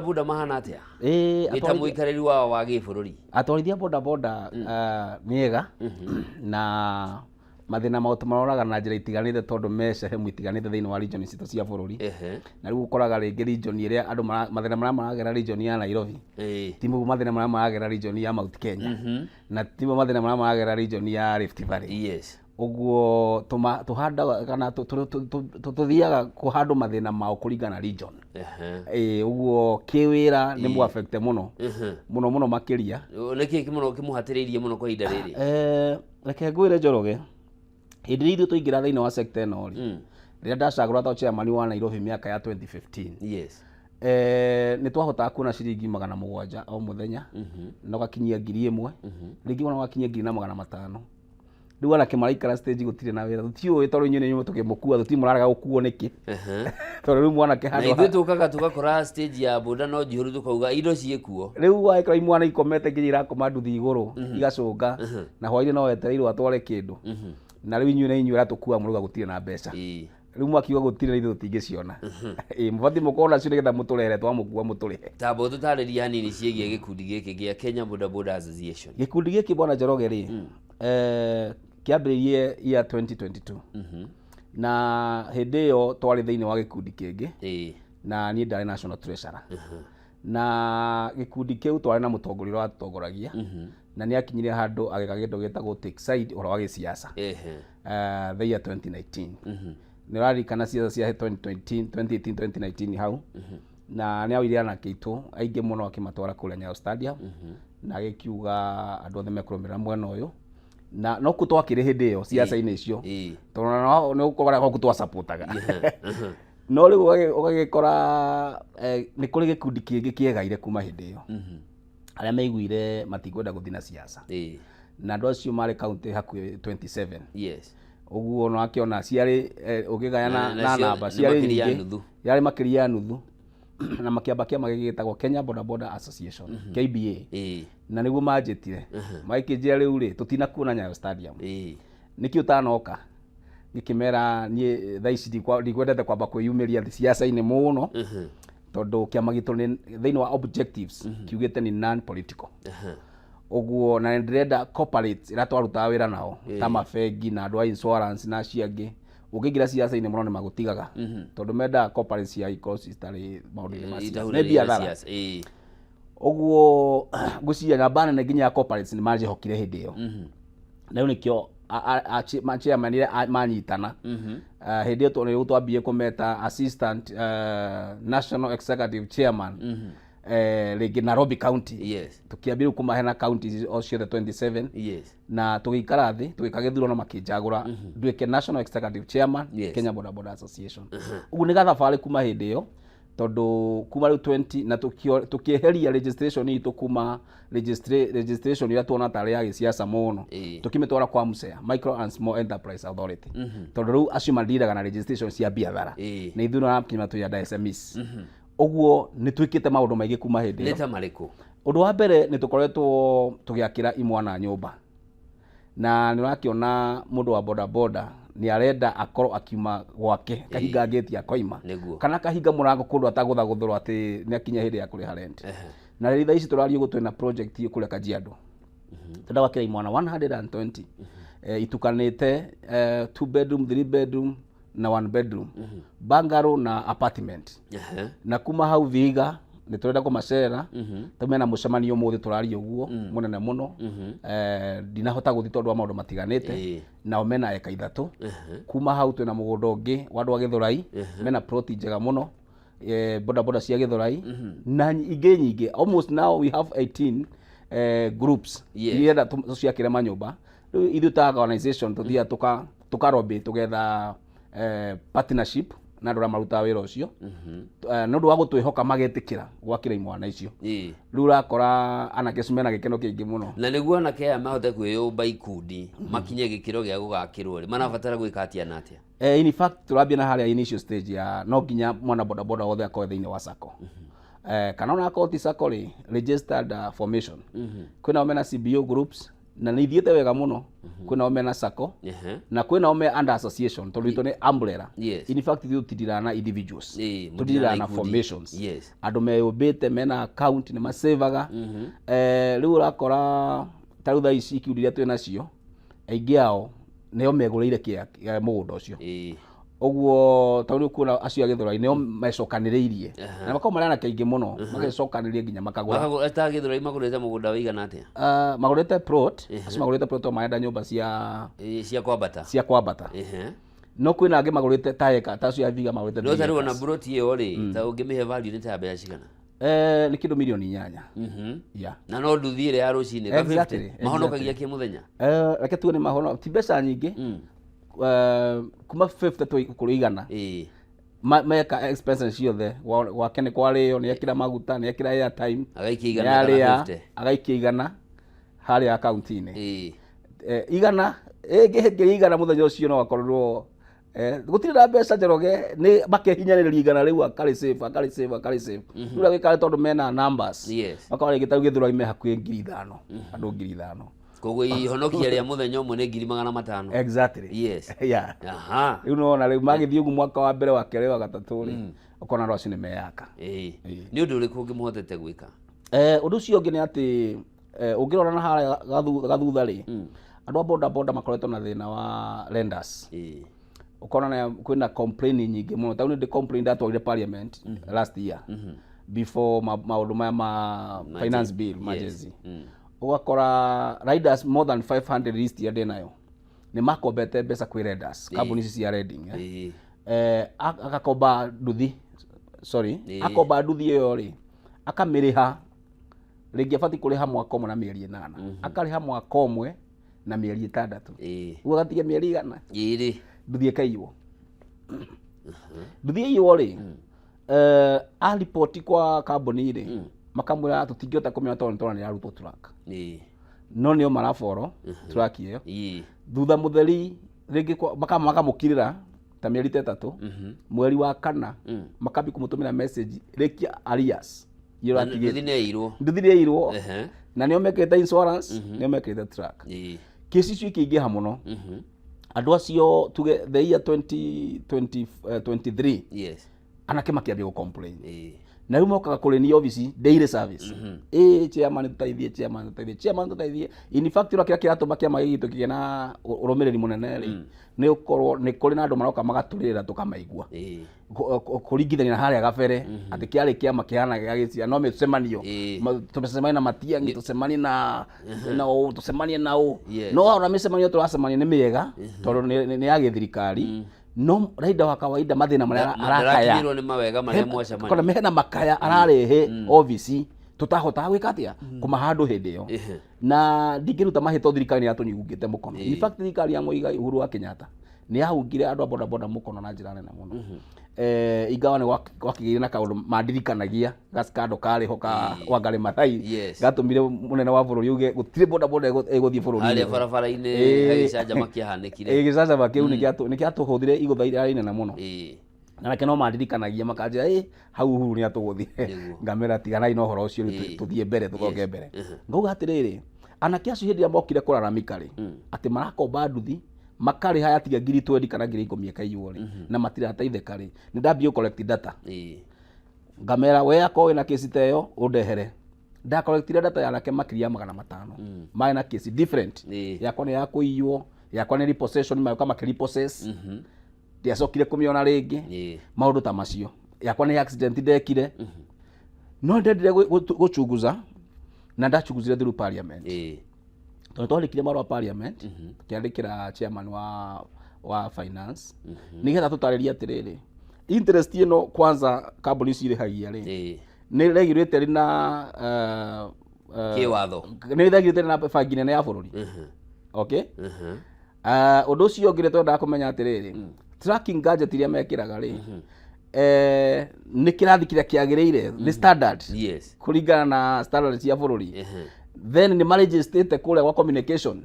Bodaboda mahana atĩa? Ĩĩ, Wĩ ta mũikarĩri wao wa gĩbũrũri. Atwarithia bodaboda nĩ ega, na mathĩna mao tũmaroraga na njĩra itiganĩte tondũ me sehemu itiganĩte thĩinĩ wa region citũ cia bũrũri. Na rĩu ũkoraga rĩngĩ region ĩrĩa andũ mathĩna marĩa maragera region ya Nairobi ti mo mathĩna marĩa maragera region ya Mount Kenya, na ti mo mathĩna marĩa maragera region ya Rift Valley. Ũguo tũhandaga kana tũthiaga kũhandwo mathĩna mao kũringana na region. Ĩĩ, ũguo kĩwĩra nĩ mũ affect mũno mũno mũno makĩria. Nĩkĩ mũno kĩmũhatĩrĩirie mũno kwa ihinda rĩrĩ? Reke ngwĩre, Njoroge, hĩndĩ ĩrĩa ithuĩ twaingĩra thĩinĩ wa sector ĩno rĩ, rĩrĩa ndacagũra ta chairman wa Nairobi mĩaka ya 2015, nĩ twahotaga kuona ciringi 700 o mũthenya, na ũgakinyia 1000, rĩngĩ ona ũgakinyia 1500. Rĩu anake maraikara stage gũtirĩ na wĩra, tũtiũĩ tondũ inyuĩ nĩ inyuĩ tũkĩmũkua, tũtiĩ mũrarega gũkuo nĩkĩ, tondũ rĩu mwanake Na handũ ithuĩ tũkaga tũgakora stage ya boda no njihũru, tũkauga indo ciĩkuo. Rĩu wagĩkora imwana ikomete nginya irakoma nduthi igũrũ igacũnga, na hwainĩ no wetereirwo atware kĩndũ, na rĩu inyuĩ na inyuĩ aratũkua mũrauga gũtirĩ na mbeca. Rĩu mwakiuga gũtirĩ na ithuĩ tũtingĩciona. Ĩĩ, mũbatiĩ mũkorwo nacio nĩgetha mũtũrehere, twamũkua mũtũrĩhe. Tamba ũtũtarĩrie hanini ciĩgiĩ gĩkundi gĩkĩ gĩa Kenya Boda Boda Association. Gĩkundi gĩkĩ, bwana Njoroge rĩ, kĩambĩrĩirie year 2022, na hĩndĩ ĩyo twarĩ thĩinĩ wa gĩkundi kĩngĩ, na niĩ ndarĩ national treasurer, na gĩkundi kĩu twarĩ na mũtongoria ũrĩa watutongoragia, na nĩ akinyire handũ agĩka kĩndũ gĩtagwo take side ũhoro wa gĩsiasa. The year 2019, nĩ ũraririkana ciaca cia 2020, 2018, 2019 hau, na nĩ aoire anake aitũ aingĩ mũno akĩmatwara kũrĩa Nyayo Stadium, na agĩkiuga andũ othe mekũrũmĩrĩra mwena ũyũ, na no kuo twakĩrĩ hĩndĩ ĩyo ciaca-inĩ icio, tondũ no nĩ gũkorwo gũkũ twasupportaga, no rĩu ũgagĩkora nĩ kũrĩ gĩkundi kĩngĩ kĩegaire kuma hĩndĩ ĩyo, arĩa maiguire matikwenda gũthiĩ na siasa, na andũ acio marĩ kaunti hakuhĩ 27. Ũguo no akĩona ciarĩ ũkĩgayana na nacio namba nĩ ciarĩ makĩria ya nyingĩ. nuthu. Yarĩ makĩria ya nuthu, na makĩamba kĩama gĩkĩ gĩtagwo Kenya Boda Boda Association, KBA, na nĩguo manjĩtire magĩkĩnjĩra rĩu rĩ, tũtinakuona Nyayo Stadium, nĩkĩ ũtanoka? Ngĩkĩmera niĩ thaa ici ndikwendete kwamba kwĩyumĩria siasa-inĩ mũno, tondũ kĩama gitũ nĩ thĩinĩ wa objectives kiugĩte nĩ non political. Ũguo na ndĩrenda corporate ĩrĩa twarutaga wĩra nao ta mabengi na andũ a insurance na acio angĩ, ũngĩingĩra siasa-inĩ mũno nĩ magũtigaga, tondũ mendaga corporate cia ikorwo citarĩ maũndũ-inĩ ma siasa, nĩ Itahũranĩire na biathara. siasa. Ũguo ngwĩciria namba nene nginya ya corporates nĩ manjĩhokire hĩndĩ ĩyo, na rĩu nĩkĩo chairman rĩrĩa manyitana. Hĩndĩ ĩyo nĩguo twambie kũmeta assistant national executive chairman, rĩngĩ Nairobi County. Tũkĩambia rĩu kũmahe na county o ciothe 27, na tũgĩikara thĩ tũgĩka gĩthurano, makĩnjagũra nduĩke national executive chairman, Kenya Boda Boda Association. Ũguo nĩ gathabarĩ kuma hĩndĩ ĩyo, tondũ kuma rĩu 20 na tũkĩeheria registration itũ kuma registration ĩrĩa tuona tarĩ ya gĩsiasa mũno, tũkĩmĩtwara kwa MSEA, Micro and Small Enterprise Authority, tondũ rĩu acio mandiraga na registration cia biathara, na ithuĩ nĩrakinya twĩ under SMEs. Ũguo nĩ twĩkĩte maũndũ maingĩ kuma hĩndĩ Nĩ ĩyo. ta marĩkũ? Ũndũ wa mbere, nĩ tũkoretwo tũgĩakĩra imwana nyũmba, na nĩ ũrakĩona mũndũ wa boda boda nĩ arenda akorwo akiuma gwake kahinga ngĩti akoima kana kahinga mũrango kũndũ atagũthagũthũrwo atĩ nĩ akinya hĩndĩ ya kũrĩha rent. Na rĩrĩa thaa ici tũraria ũguo, twĩna project kũrĩa Kajiado, tũrenda gwakĩra imwana 120, itukanĩte two bedroom, three bedroom na one bedroom, bungalow na apartment. Na kuma hau Vihiga nĩ tũrenda kũmacerera, tondũ mena mũcemanio ũmũthĩ tũraria ũguo mũnene mũno. Ndinahota gũthiĩ tondũ wa maũndũ matiganĩte. Nao mena eka 3. Kuma hau twĩna mũgũnda ũngĩ wa andũ a Gĩthũrai, mena ploti njega mũno, boda boda cia Gĩthũrai na ingĩ nyingĩ. Almost now we have 18 groups iria tũciakĩre manyũmba. Rĩu ithuĩ ta organization tũthiaga tũkarobĩ tũgetha partnership na andũ arĩa marutaga wĩra ũcio, nĩ ũndũ wa gũtwĩhoka magetĩkĩra gwakĩra imwana icio. Rĩu ũrakora anake acio mena gĩkeno kĩingĩ mũno. Na nĩguo anake aya mahote kwĩyũmba ikundi makinye gĩkĩro gĩa gũgakĩrwo rĩ, marabatara gwĩka atĩa na atĩa? In fact, tũrambia na harĩa initial stage ya no nginya mwana boda boda wothe akorwo thĩinĩ wa sacco, kana ona akorwo ti sacco rĩ, registered formation. Kwĩna mena CBO groups. Na nĩ ithiĩte wega mũno. Kwĩnao mena sacco na kwĩnao me under association, tondũ itũ nĩ umbrella. In fact, ithuĩ tũtidiraga na individuals, mũtidiraga tũtidiraga na ikundi. Formations. Andũ meyũmbĩte, mena account, nĩ masevaga. Rĩu ũrakora ta rĩu thaa ici ikundi iria twĩ nacio, aingĩ ao nĩo megũrĩire kĩa mũgũnda ũcio. Ũguo ta rĩu ũkuona acio a Gĩthũrai nĩo mecokanĩrĩirie na makoragwo marĩ anake aingĩ mũno, magecokanĩrĩria nginya makagũra. Ta Gĩthũrai magũrĩte mũgũnda wĩigana atĩa? Magũrĩte plot, acio magũrĩte plot tondũ marenda nyũmba cia Cia kwambata. Cia kwambata. No kwĩna angĩ magũrĩte ta eka, ta acio a Vihiga magũrĩte No ta 3 rĩu ona acres. plot ĩyo rĩ, ta ũngĩmĩhe value nĩ ta mbeca cigana? Nĩ kĩndũ 8 mirioni. Yeah. Na no nduthi ĩrĩa ya rũcinĩ ka 50 mahonokagia kĩ mũthenya? Reke tuone, mahono ti mbeca nyingĩ. Kuma 50 tũ kũrĩ 100. Meka expenses ciothe, gwake nĩ kwarĩo, nĩ ekĩra maguta, nĩ ekĩra airtime, Agaikia 100 kana nĩ arĩa 50. Agaikia 100 harĩa akaunti-inĩ. 100 ĩngĩhĩngĩria 100 mũthenya ũcio, no akorirwo gũtirĩ na mbeca. Njoroge nĩ makehinyarĩrĩria 100 rĩu, akarĩ save, akarĩ save, akarĩ save. Rĩu agĩkare tondũ mena numbers. Makora rĩngĩ ta rĩu Gĩthũrai me hakuhĩ 5,000, andũ 5,000. Koguo ihonokia rĩa mũthenya ũmwe nĩ 500,000. Exactly. Yeah. Rĩu nona rĩu magĩthiĩ ũguo mwaka wa mbere, wa kerĩ, wa gatatũ rĩ, ũkona andũ acio nĩ meyaka. Nĩ ũndũ ũrĩkũ ũngĩ mũhotete gwĩka? Ũndũ ũcio ũngĩ nĩ atĩ ũngĩrora na harĩa gathutha rĩ, andũ a boda boda makoretwo na thĩna wa lenders. Ũkona kwĩna complain nyingĩ mũno. Ta rĩu nĩ ndĩ complain ndatwarire parliament last year before maũndũ maya ma finance bill ma Gen Z. Ũgakora riders more than 500, list iria ndĩ nayo, nĩ makombete mbeca kwĩ lenders, kambuni ici cia lending, eh. Agakomba nduthi, sorry, akomba nduthi ĩyo rĩ, akamĩrĩha rĩngĩ abatiĩ kũrĩha mwaka ũmwe na mĩeri 8, akarĩha mwaka ũmwe na mĩeri 6, ũguo agatigia mĩeri 100. Nduthi ĩkaiywo. Nduthi ĩiywo rĩ, aripoti kwa kambuni rĩ, makamwĩra tũtingĩhota kũmenya tondũ nĩtũrona nĩ ĩrarutwo track. No nĩo maraboro track ĩyo. Thutha mũtheri rĩngĩ makamũkirĩra ta mĩeri ta 3, mweri wa kana makambia kũmũtũmĩra message, rĩkia arrears iria Na ũratigĩte. Nduthi nĩ ĩirwo. Nduthi nĩ ĩirwo. Na nĩo mekĩrĩte insurance, nĩo mekĩrĩte track. Kesi icio ikĩingĩha mũno, andũ acio tuge the year 2023, anake makĩambia gũ complain. Na rĩu mokaga kũrĩ ni obici daily service, ĩ chairman tũteithie, chairman tũteithie, chairman tũteithie. In fact, ũrĩa kĩrĩa kĩratũma kĩama gĩkĩ gitũ kĩgĩe na ũrũmĩrĩri mũnene rĩ, nĩ ũkorwo nĩ kũrĩ na andũ maroka magatũrĩrĩra tũkamaigua. Kũringithania na harĩa gabere atĩ kĩarĩ kĩama kĩhana gĩa gĩcia no mĩcemanio. Tũcemanie na Matiang'i, tũcemanie na ũ, tũcemanie na ũ. No ona mĩcemanio tũracemania nĩ mĩega tondũ nĩ ya gĩthirikari, no raida wa kawaida mathĩna marĩa arakaya Ndarakinyĩrwo nĩ mawega marĩa mwacemania. Kona hena makaya ararehe obici tũtahotaga gwĩka atĩa kũmahandũ hĩndĩ ĩyo. Na ndingĩruta mahĩto, thirikari nĩ yatũnyugungĩte mũkono. In fact, thirikari ya Muigai Uhuru wa Kenyatta nĩ yahungire andũ a boda boda mũkono na njĩra nene mũno. Ingawa nĩ gwakĩgĩire na kaũndũ mandirikanagia, gaskando karĩ ho ka Wangari Maathai, gatũmire mũnene wa bũrũri auge gũtirĩ boda boda ĩgũthiĩ bũrũri-inĩ Harĩa ũyũ. barabara-inĩ he gĩcanjama kĩahanĩkire. Gĩcanjama kĩu nĩ kĩatũhũthire igũtha iria inene mũno. Na nake no mandirikanagia makanjĩra, ĩ hau Uhuru nĩ atũgũthire. Ngamera tiganai na ũhoro ũcio rĩu, tũthiĩ mbere, tũcoke mbere. Ngauga atĩrĩrĩ, anake acio hĩndĩ ĩrĩa mokire kũraramika rĩ, atĩ marakomba nduthi makarĩha yatiga 20,000 kana 10,000 ĩkaiywo rĩ, na matirateithĩka rĩ, nĩ ndambia gũ collect data. Ngamera we akorwo wĩna kesi ta ĩyo ũndehere. Ndacollectire data ya anake makĩria ya 500 marĩ na kesi different. Yakwa nĩ ya kũiywo, yakwa nĩ repossession, magĩũka makĩrepossess, ndiacokire kũmĩona rĩngĩ. Maũndũ ta macio, yakwa nĩ accident ndekire. No ndendire gũchunguza na ndachunguzire through parliament, tondũ twandĩkire marũa parliament, tũkĩandĩkĩra chairman wa finance nĩgetha tũtarĩrie atĩrĩrĩ, interest ĩno kwanza kambuni ici irĩhagia rĩ, nĩ regulated na Kĩwatho. Nĩ regulated na bengi nene ya bũrũri, okay? Ũndũ ũcio ũngĩ nĩ twendaga kũmenya atĩrĩrĩ, tracking gadget iria mekĩraga rĩ, nĩ kĩrathi kĩrĩa kĩagĩrĩire, nĩ standard kũringana na standard cia bũrũri. Then nĩ marejistĩte kũrĩa gwa communication,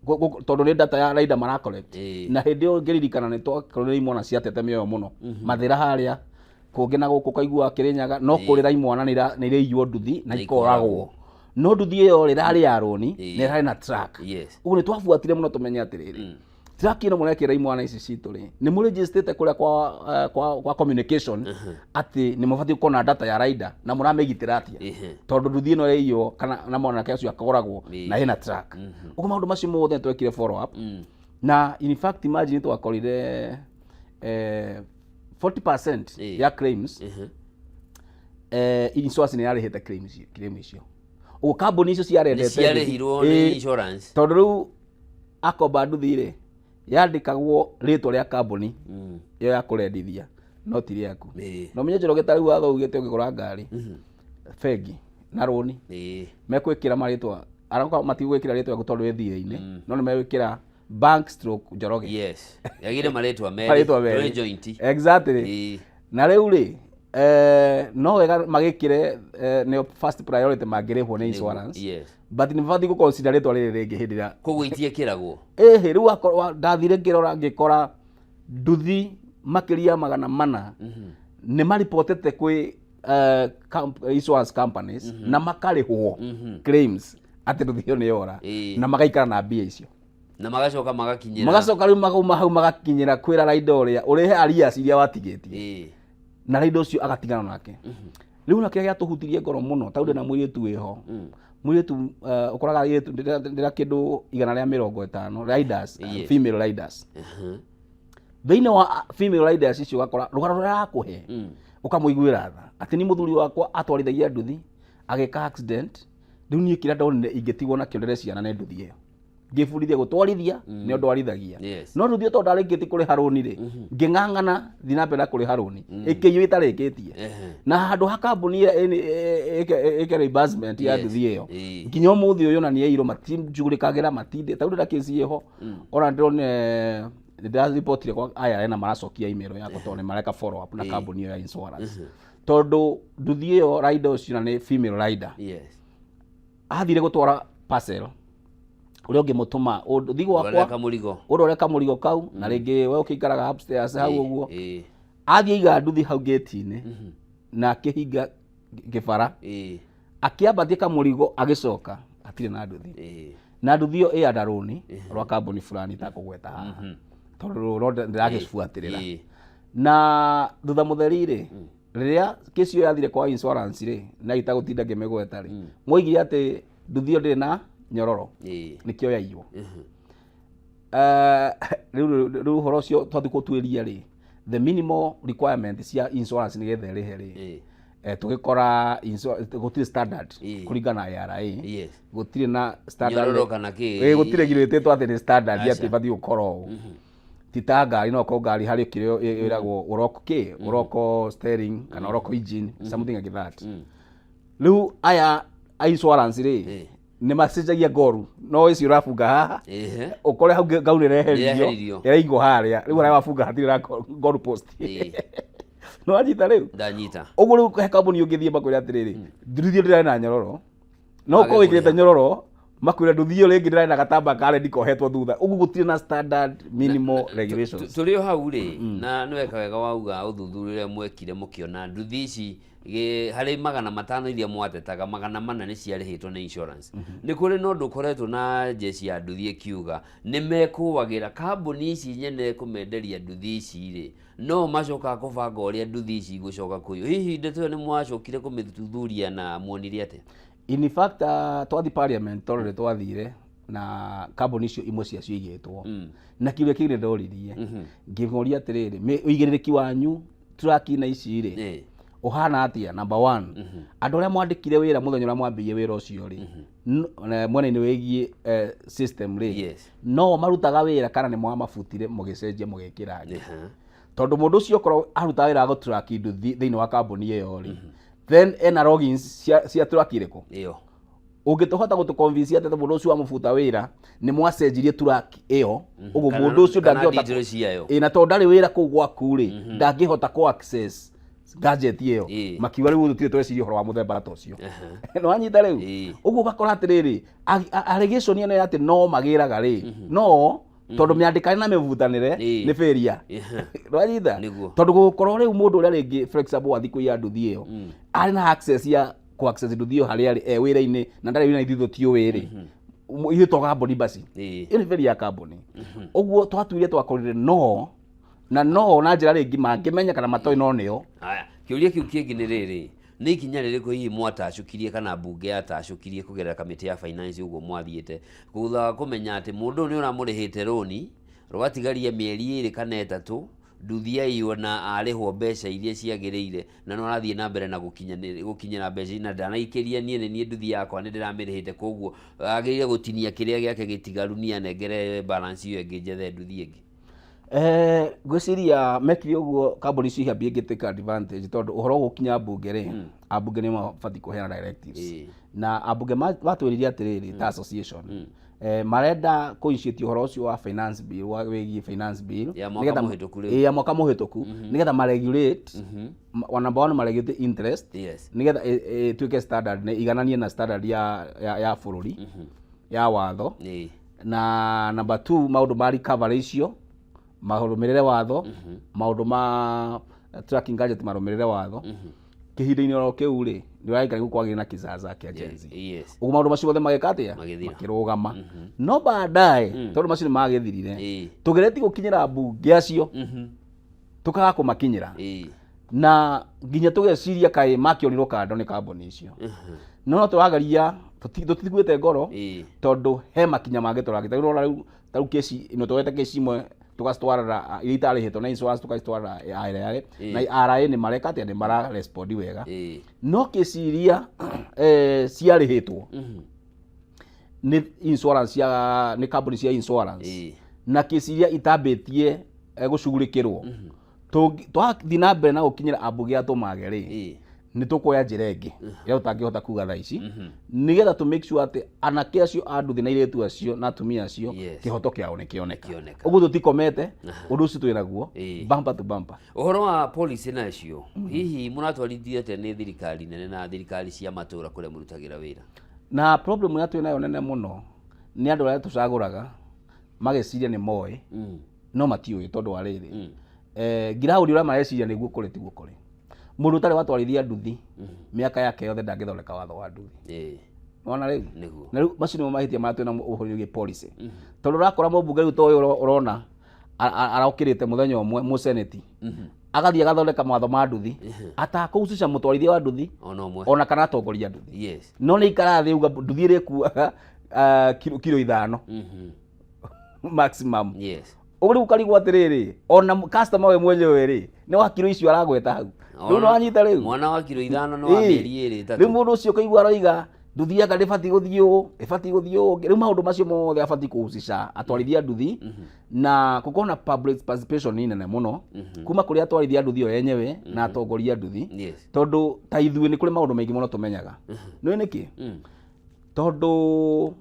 tondũ nĩ data ya rider mara collect. Na hĩndĩ ĩyo ngĩririkana nĩ twakorire imwana ciatete mĩoyo mũno mathĩra harĩa kũngĩ na gũkũ, kaigua Kĩrĩnyaga no kũrĩra imwana nĩ iraiywo nduthi na Na ikoragwo. No nduthi ĩyo rĩ, ĩrarĩ ya rũni na ĩrarĩ na track. Ũguo nĩ twabuatire mũno tũmenye atĩrĩrĩ, track ĩno mũrekĩra imwana ici citũ rĩ, nĩ mũrĩnjĩstĩte kũrĩa kwa communication atĩ nĩ mũbatiĩ gũkorwo na data ya rider na mũramĩgitĩra atĩa, tondũ nduthi ĩno ĩiywo kana na mwanake ũcio akoragwo na ĩna track. Ũguo maũndũ macio mothe nĩ twekire follow up, na in fact imagine twakorire 40% ya claims, insurance nĩ yarĩhĩte claim icio. Ũguo kambuni icio nĩ ciarendete ciarĩhirwo nĩ insurance. Tondũ rĩu akomba nduthi rĩ, yandĩkagwo rĩtwa rĩa kambuni ĩyo ya kũrendithia, no ti rĩaku. Na ũmenye Njoroge, ta rĩu watho ugĩte ũkĩgũra ngari bengi na rũni, mekwĩkĩra marĩtwa arakorwo matigwĩkĩra rĩtwa rĩaku tondũ wĩ thirĩ-inĩ, no nĩ megwĩkĩra bank stroke Njoroge. Yes, yagire marĩtwa merĩ. Marĩtwa merĩ. Tũrĩ joint. Exactly. Na rĩu rĩ, no wega magĩkĩre, nĩo first priority mangĩrĩhwo nĩ insurance, but nĩ batiĩ gũconsider rĩtwa rĩrĩ rĩngĩ hĩndĩ ĩrĩa Koguo itiĩkĩragwo. Ĩhĩ, rĩu ndathire ngĩrora ngĩkora nduthi makĩria 400 nĩ maripotete kwĩ insurance companies na makarĩhwo claims atĩ nduthi ĩyo nĩ yora, na magaikara na mbia icio. Na magacoka magakinyĩra. Magacoka rĩu makauma hau magakinyĩra kwĩra rider ũrĩa ũrĩhe arrears iria watigĩtie, na rider ũcio agatigana nake. Rĩu na kĩrĩa gĩatũhutirie ngoro mũno, tondũ ndĩna mũirĩtu wĩho, mũirĩtu ũkoraga airĩtu ndĩra kĩndũ 150 riders, female riders. Thĩinĩ wa female riders icio ũgakora rũgano rũrĩa arakũhe ũkamũiguĩra tha, atĩ ni mũthuri wakwa atwarithagia nduthi agĩka accident, rĩu niĩ kĩrĩa ndonire ingĩtigwo nakĩo ndere ciana nĩ nduthi ĩyo, ngĩbundithia gũtwarithia nĩ ndwarithagia. No nduthi ĩyo tondũ ndarĩkĩtie kũrĩha rũni rĩ, ngĩng'ang'ana thiĩ na mbere na kũrĩha rũni, ĩkĩiywo ĩtarĩkĩtie, na handũ ha kambuni ĩyo ĩke reimbursement ya nduthi ĩyo, nginya ũmũthĩ ũyũ ona nĩ yairwo matinjugũrĩkagĩra matinde. Tarĩu ndĩna kesi ĩho, ona ndĩronire nĩ ndĩraribotire kwa IRA na maracokia email yakwa tondũ nĩ mareka follow up na kambuni ĩyo ya insurance, tondũ nduthi ĩyo rider ũcio na nĩ female rider, athire gũtwara parcel, ũrĩa ũngĩmũtũma thiĩ Ndwarĩra gwakwa kamũrigo. Ũrore kamũrigo kau, na rĩngĩ we ũkĩikaraga upstairs hau ũguo, athiĩ aiga nduthi hau gate-inĩ na akĩhinga kĩbara, akĩambatia kamũrigo, agĩcoka hatirĩ na nduthi. Na nduthi ĩyo ĩ under rũni rwa kambuni fulani itakũgweta haha tondũ no ndĩragĩbuatĩrĩra. Na thutha mũtheri rĩ, rĩrĩa kesi ĩyo yathire kwa insurance rĩ, na itagũtinda ngĩmĩgweta rĩ, moigire atĩ nduthi ĩyo ndĩrĩ na nyororo, nĩkĩo yaiywo. Rĩu ũhoro ũcio twathiĩ gũtuĩria rĩ, the minimal requirement cia insurance nĩgetha ĩrĩhe rĩ, tũgĩkora gũtirĩ standard kũringana na IRA, gũtirĩ na standard. Nyororo kana kĩ? Gũtirĩ girĩtĩtwo atĩ nĩ standard Aca. atĩ ĩbatiĩ gũkorwo ũũ. Ti ta ngari, no okorwo ngari harĩ kĩrĩa ĩragwo ũroko kĩ ũroko steering kana ũroko engine, something like that. Rĩu aya a insurance rĩ, nĩ macenjagia ngoru, no icio ũrabunga haha, ũkore hau ngau nĩ Nĩreheririo. ĩreheririo, ĩraigwo harĩa, rĩu harĩa wabunga hatirĩ na goal post. Nĩ wanyita rĩu? Ndanyita. Ũguo rĩu he kambuni ũngĩthiĩ makwĩre atĩrĩrĩ, nduthi ĩyo ndĩrarĩ na nyororo, no Mage ũkorwo wĩkĩrĩte kũrĩha. nyororo, makwĩre nduthi ĩyo rĩngĩ ndĩrarĩ na gatamba karĩ ndikohetwo thutha. Ũguo gũtirĩ na standard minimal regulations. Tũrĩ o hau rĩ, na nĩ weka wega wauga ũthuthuria ũrĩa mwekire mũkĩona nduthi ici harĩ 500 iria mwatetaga, 400 nĩ ciarĩhĩtwo nĩ insurance. Nĩ kũrĩ na ũndũ ũkoretwo na jeshi ya nduthi ĩkiuga nĩ mekũagĩra kambuni ici nyene kũmenderia nduthi ici rĩ, no macokaga kũbanga ũrĩa nduthi ici igũcoka kũiywo. Hihi ndeto ĩyo nĩ mwacokire kũmĩthuthuria na muonire atĩa? In fact, twathi parliament, tondũ nĩ twathire na kambuni icio imwe ciacio igĩtwo, na kĩũria kĩu nĩ ndoririe, ngĩmoria atĩrĩrĩ, ũigĩrĩrĩki wanyu traki na ici rĩ, ũhana atĩa? Number one, andũ arĩa mwandĩkire wĩra mũthenya ũrĩa mwambĩrĩirie wĩra ũcio rĩ, mwena-inĩ wĩgiĩ system rĩ, no marutaga wĩra kana nĩ mwamabutire mũgĩcenjia mũgĩkĩra angĩ? Tondũ mũndũ ũcio okorwo arutaga wĩra wa gũtrack nduthi thĩinĩ wa kambuni ĩyo rĩ, then ena logins cia track ĩrĩkũ? Ĩyo. Ũngĩtũhota gũtũconvince atĩ mũndũ ũcio wamũbuta wĩra nĩ mwacenjirie track ĩyo ũguo, mũndũ ũcio kana ndangĩhota digital ciayo. Ĩ, na tondũ ndarĩ wĩra kũu gwaku rĩ, ndangĩhota kũ access gadget ĩyo. Makiuga rĩu tũtirĩ tweciria ũhoro wa mũthemba ta ũcio. Nĩ wanyita rĩu? Ũguo ũgakora atĩrĩrĩ, allegation ĩno ya atĩ no magĩraga rĩ, no tondũ mĩandĩkane na mĩbutanĩre nĩ failure. Nĩ wanyita? Nĩguo. Tondũ gũkorwo rĩu mũndũ ũrĩa rĩngĩ, for example, wathiĩ kũiya nduthi ĩyo arĩ na access ya Kũ access nduthi ĩyo harĩa arĩ e wĩra-inĩ na ndarĩ wĩra, ithuĩ tũtiũĩ rĩ, ithuĩ to kambuni basi. Ĩyo nĩ beri ya kambuni. Ũguo twatuire twakorire no na no na njĩra rĩngĩ mangĩmenya kana matoĩ, no nĩo. Haya, kĩũria kĩu kĩngĩ nĩ rĩrĩ, nĩ ikinya rĩrĩkũ hihi mwatacũkirie kana mbunge yatacũkirie kũgerera kamĩtĩ ya finance ũguo mwathiĩte thutha wa kũmenya atĩ mũndũ ũyũ nĩ ũramũrĩhĩte rũni rwatigaria mĩeri 2 kana 3, nduthi yaiywo na arĩhwo mbeca iria ciagĩrĩire, na no arathiĩ na mbere na gũkinyĩra mbeca na ndanaikĩria? Niĩ nĩ niĩ nduthi yakwa nĩ ndĩramĩrĩhĩte, koguo agĩrĩire gũtinia kĩrĩa gĩake gĩtigaru, niĩ anengere balance ĩyo ĩngĩ njethe nduthi ĩngĩ. Ngwĩciria mekire ũguo kambuni icio ihambie ingĩtĩka advantage, tondũ ũhoro gũkinya mbunge rĩ, ambunge nĩ mabatiĩ kũheana directives. Na ambunge matwĩrire atĩrĩrĩ, ta association marenda kũ initiate ũhoro ũcio wa finance bill, wa wĩgiĩ finance bill. Ya mwaka mũhĩtũku rĩu. Ĩ, ya mwaka mũhĩtũku, nĩgetha maregulate wa number one maregulate interest, nĩgetha ĩtuĩke standard, nĩ igananie na standard ya bũrũri ya watho. Na number two, maũndũ ma recovery icio marũmĩrĩre watho, maũndũ ma tracking gadget marũmĩrĩre watho. Kĩhinda-inĩ oro kĩu rĩ, nĩ ũrarikana nĩguo kwagĩrĩ na kizaza kĩa Gen Z. Ũguo maũndũ macio mothe magĩka atĩa? Magĩthira. Makĩrũgama. No baadaye, tondũ macio nĩ magĩthirire, tũgeretie gũkinyĩra mbunge acio, tũkaga kũmakinyĩra, na nginya tũgeciria kaĩ makĩorirwo kando nĩ kambuni icio. No tũrageria, tũtiguĩte ngoro, tondũ he makinya mangĩ tũragĩta. Rĩu ũrona rĩu ta rĩu kesi ĩno, twete kesi imwe tũgacitwarĩra iria itarĩhĩtwo na insurance, tũgacitwarĩra RRA, na RRA nĩ mareka atĩa? Nĩ mara respond wega. No kesi iria ciarĩhĩtwo nĩ insurance cia nĩ kambuni cia insurance, na kesi iria itambĩtie gũcugurĩkĩrwo, twathiĩ na mbere na gũkinyĩra ambunge a tũmage rĩ, nĩ tũkuoya njĩra ĩngĩ ĩrĩa tũtangĩhota kuga thaa ici, nĩgetha tũ make sure atĩ anake acio a nduthi na airĩtu acio na atumia acio, kĩhoto kĩao nĩ kĩoneka. Kĩoneka. Ũguo tũtikomete, ũndũ ũcio twĩ naguo bumper to bumper. Ũhoro wa policy nacio, hihi mũratwarithio atĩa nĩ thirikari nene na thirikari cia matũra kũrĩa mũrutagĩra wĩra? Na problem ĩrĩa twĩ nayo nene mũno nĩ andũ arĩa tũcagũraga mageciria nĩ moĩ, no matiũĩ, tondũ wa rĩrĩ, ngiraũndi ũrĩa mareciria nĩguo kũrĩ tiguo kũrĩ. Mũndũ ũtarĩ watwarithia nduthi mĩaka yake yothe ndangĩthondeka watho wa nduthi. Wona rĩu? Nĩguo. Na rĩu macio nĩmo mahĩtia marĩa twĩna ũhoro wĩgiĩ policy, tondũ ũrakora mũmbunge rĩu ta ũyũ ũrona arokĩrĩte mũthenya ũmwe mũseneti, agathiĩ agathondeka mawatho ma nduthi atakũhucica mũtwarithia wa nduthi ona ũmwe, ona kana atongoria nduthi. No nĩ ikara thĩ uga nduthi ĩrĩkuaga kiro 5 maximum. Ũguo rĩu ũkarigwo atĩrĩrĩ, ona customer we mwenyewe rĩ, nĩ wa kiro icio aragweta hau rĩu? Nĩ wanyita rĩu? Mwana wa kiro 5 nĩ wa mĩeri 2 Rĩu 3. Mũndũ ũcio ũkaigua aroiga nduthi anga ndĩbatiĩ gũthiĩ ũũ, ĩbatiĩ gũthiĩ ũũ. Rĩu maũndũ macio mothe abatiĩ kũhucica atwarithia nduthi, na gũkorwo na public participation nĩ nene mũno kuma kũrĩ atwarithia nduthi o enyewe na atongoria nduthi. Tondũ ta ithuĩ nĩ kũrĩ maũndũ maingĩ mũno tũmenyaga. Nĩ nĩkĩ? Tondũ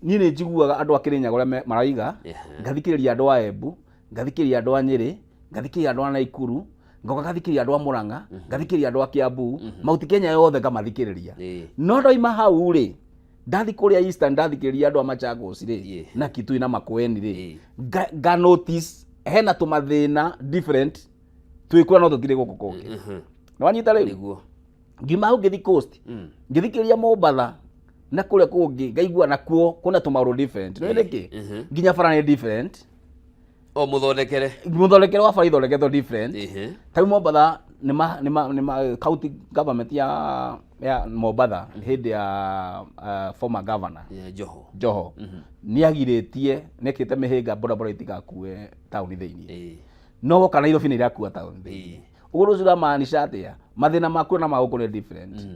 niĩ nĩ njiguaga andũ a Kĩrĩnyaga ũrĩa maraiga, ngathikĩrĩria andũ a Embu, ngathikĩrĩria andũ a Nyĩrĩ, ngathikĩrĩria andũ a Naikuru, ngoka ngathikĩrĩria andũ a Mũrang'a, ngathikĩrĩria andũ a Kiambu, Mount Kenya yothe ngamathikĩrĩria. No ndoima hau rĩ, ndathi kũrĩa Eastern, ndathikĩrĩria andũ a Machakos rĩ, na Kitui na Makueni rĩ, nga notice hena tũmathĩna different twĩ kũrĩa no tũtirĩ gũkũ kũngĩ. Nĩwanyita rĩu? Nĩguo. Ngiuma hau ngĩthi coast, ngĩthikĩrĩria Mombatha na kũrĩa kũngĩ, ngaigua nakuo kwĩna tũmaũndũ different. Nĩ nĩkĩ? Nginya bara nĩ different. O mũthondekere. Mũthondekere wa bara ithondeketwo different. Ta rĩu Mombatha nĩ ma county government ya Mombatha hĩndĩ ya former governor Ya Joho. Joho, nĩ agirĩtie, nĩ ekĩrĩte mĩhĩnga bodaboda itigakue taũni thĩinĩ. No woka Nairobi nĩ irakua taũni thĩinĩ. Ũguo rũcio ũramaanisha atĩa? Mathĩna makuo na ma gũkũ nĩ different,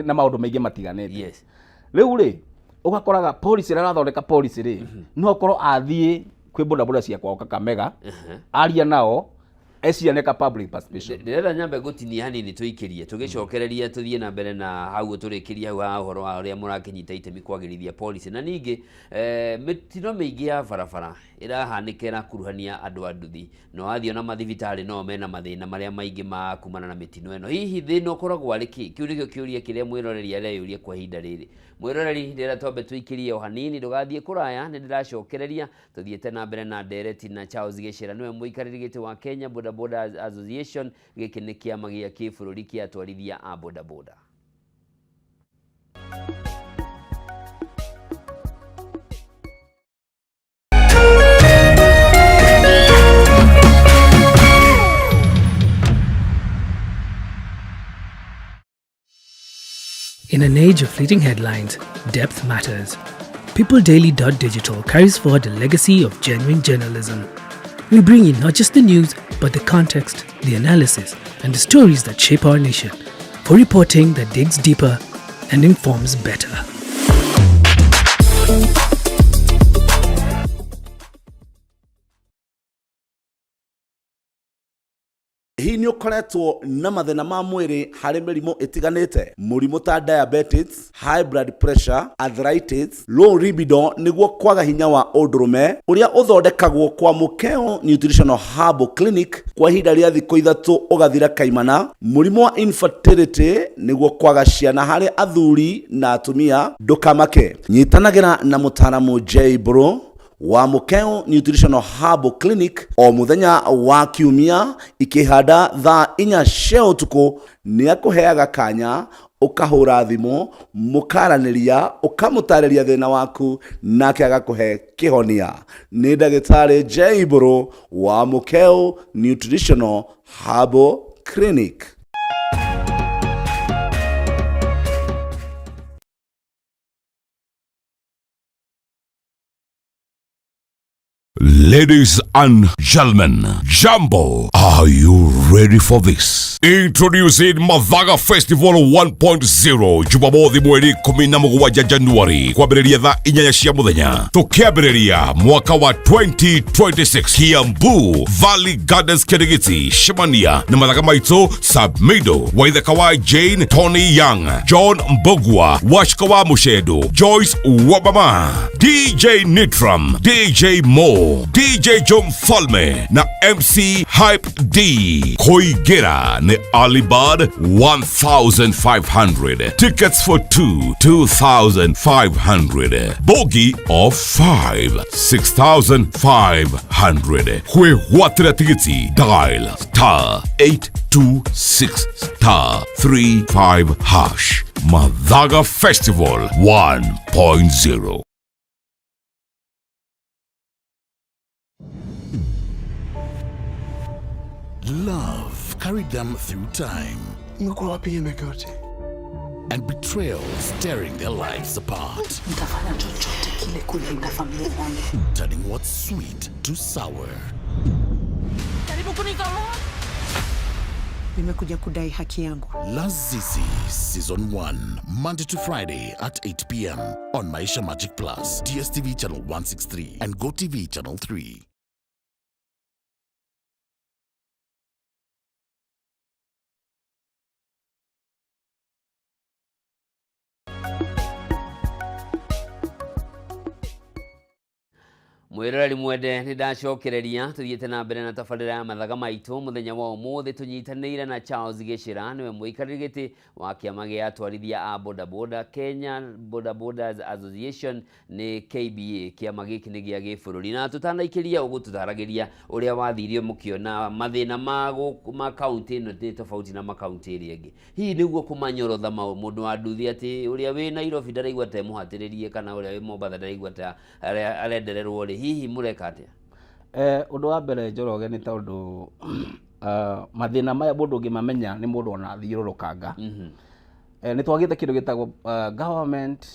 na maũndũ maingĩ matiganĩte. Rĩu rĩ, ũgakoraga policy ĩrĩa arathondeka policy rĩ, no ũkorwo athiĩ kwĩ bodaboda cia kwao Kakamega, aria nao, eciria nĩka public participation. Ndĩrenda nyambe ngũtinie hanini, tũikĩrie tũgĩcokereria, tũthiĩ na mbere na hau tũrĩkĩrie hau ha ũhoro wa ũrĩa mũrakĩnyita itemi kwagĩrithia policy, na ningĩ mĩtino mĩingĩ ya barabara ĩrahanĩka ĩrakuruhania andũ a nduthi, na wathiĩ ona mathibitarĩ no mena mathĩna marĩa maingĩ ma kumana na mĩtino ĩno. Hihi thĩna ũkoragwo arĩ kĩ? Kĩu nĩkĩo kĩũria kĩrĩa mwĩroreri areyũria kwa ihinda rĩrĩ. Mwĩroreri, ndĩrenda twambe tũikĩrie o hanini, ndũgathiĩ kũraya, nĩ ndĩracokereria tũthiĩte na mbere na ndereti na Charles Gĩcera, nĩwe mũikarĩri gĩtĩ wa Kenya Boda Boda Association. Gĩkĩ nĩ kĩama gĩa kĩbũrũri kĩa atwarithia a bodaboda. In an age of fleeting headlines, depth matters. PeopleDaily.digital carries forward the legacy of genuine journalism. We bring you not just the news, but the context, the analysis, and the stories that shape our nation for reporting that digs deeper and informs better. Hihi nĩ ũkoretwo na mathĩna ma mwĩrĩ harĩ mĩrimũ ĩtiganĩte? Mũrimũ ta diabetes, high blood pressure, arthritis, low libido nĩguo kwaga hinya wa ũndũrũme ũrĩa ũthondekagwo kwa Mũkeo Nutritional Herbal Clinic kwa ihinda rĩa thikũ 3 ũgathira kaimana, mũrimũ wa infertility nĩguo kwaga ciana harĩ athuri na atumia, ndũkamake. Nyitanagĩra na mũtaaramu J Bro wa Mũkeo Nutritional Herbal Clinic o mũthenya wa kiumia ikĩhanda thaa 4 cia ũtukũ. Nĩ akũheaga kanya ũkahũra thimũ mũkaranĩria, ũkamũtarĩria thĩna waku nake agakũhe kĩhonia. Nĩ ndagĩtarĩ J Bro wa Mũkeo Nutritional Herbal Clinic. Ladies and gentlemen, Jambo, are you ready for this? Introducing Mathaga Festival 1.0 Jumamothi mweri 17 Januari kwambĩrĩria thaa 8 cia mũthenya tũkĩambĩrĩria mwaka wa 2026 Kiambu Valley Gardens Kirigiti Shemania na mathaga maitũ Sabmido Waithaka wa Jane Tony Young John Mbogua Washika wa Mushedo Joyce Wabama DJ Nitram DJ Mo DJ Joe Mfalme na MC Hype D. Koigera ni Alibad 1500. Tickets for 2 2500. Bogi of 5 6500. Kwĩgwatĩra tigiti dial star 826 star 35 hash. Mathaga Festival 1.0. Love carried them through time. And betrayal tearing their lives apart. Nitafanya chochote kile kulinda familia yangu. Turning what's sweet to sour. Nimekuja kudai haki yangu. Lazizi Season 1, Monday to Friday at 8 p.m. on Maisha Magic Plus, DSTV Channel 163 and GoTV Channel 3. Mwiroreri mwende nĩ ndacokereria tũthiĩte na mbere na tabarĩra ya mathaga maitũ mũthenya wa ũmũthĩ tũnyitanĩire na Charles Gĩchĩra nĩwe mũikarĩri gĩtĩ wa kĩama gĩa atwarithia a bodaboda Kenya Boda Bodas Association nĩ KBA. Kĩama gĩkĩ nĩ gĩa gĩbũrũri na tũtanaikĩria ũgũtũtaragĩria ũrĩa wathirie mũkĩona mathĩna ma kaunti ĩno nĩ tofauti na makaunti ĩrĩa ĩngĩ. Hihi nĩguo kũmanyorotha mũndũ wa nduthi atĩ ũrĩa wĩ Nairobi ndaraigua ta emũhatĩrĩrie kana ũrĩa wĩ Mombatha ndaraigua ta arendererwo rĩ, hihi mũreka atĩa? Ũndũ wa mbere Njoroge nĩ tondũ mathĩna maya mũndũ ũngĩmamenya nĩ mũndũ ona athiũrũrũkanga. Nĩ twagĩte kĩndũ gĩtagwo government